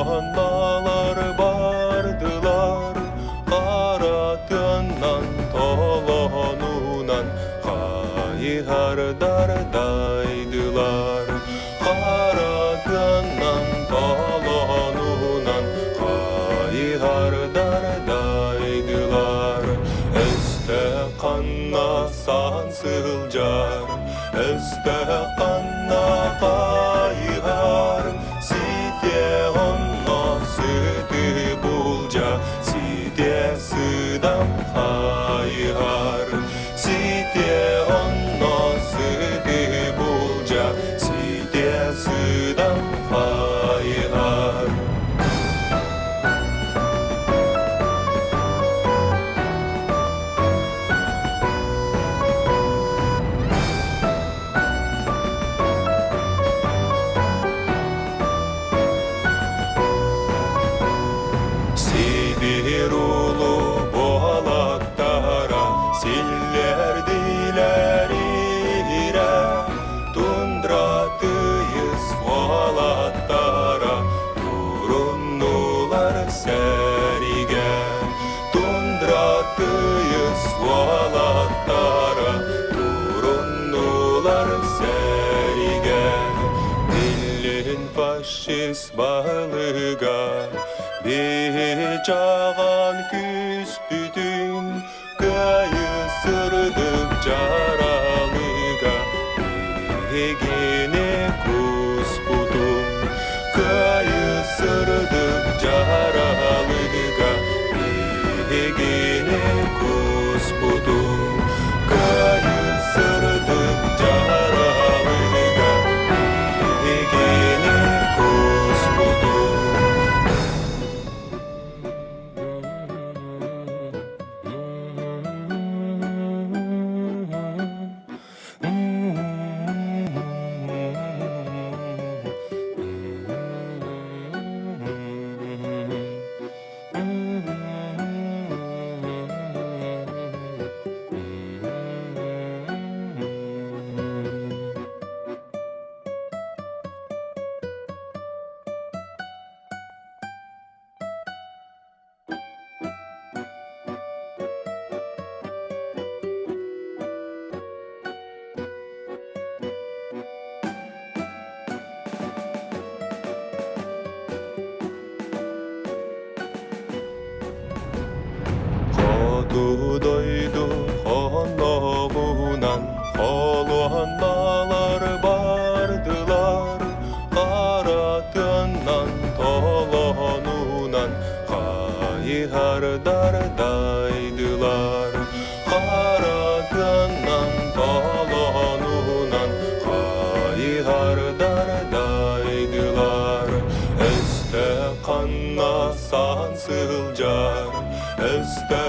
Холуонналар бардылар, хара тыаннан толоонунан хайыһардар дайдылар. Хара тыаннан толоонунан хайыһардар дайдылар. Өстө ханна саһан сылдьар, өстө ханна хайыһар, ситэ онно сыты булдьа, ситэ сыдам хайыһар, ситэ онно сыты булдьа, ситэ сыдам хайыһар. Сибир улуу буолаттара силлэрдилэр иһирэ, тундра тыйыс уолаттара туруннулар сэригэ. Тундра тыйыс уолаттара туруннулар сэригэ. Биллин фашист баһылыга биһи чаҕан күүспүтүн кыайы сырдык дьаралыга биһигини кууспутун кыайы сырдык дьаралыга биһигини кууспутун кыайы сырдык дьаралыга биһигини кууспутун. Хоту дойду хонноҕунан холуонналар бардылар, хара тыаннан толоонунан хайыһардар дайдылар. Хара тыаннан толоонунан хайыһардар дайдылар. Өстө ханна саһан сылдьар, өстө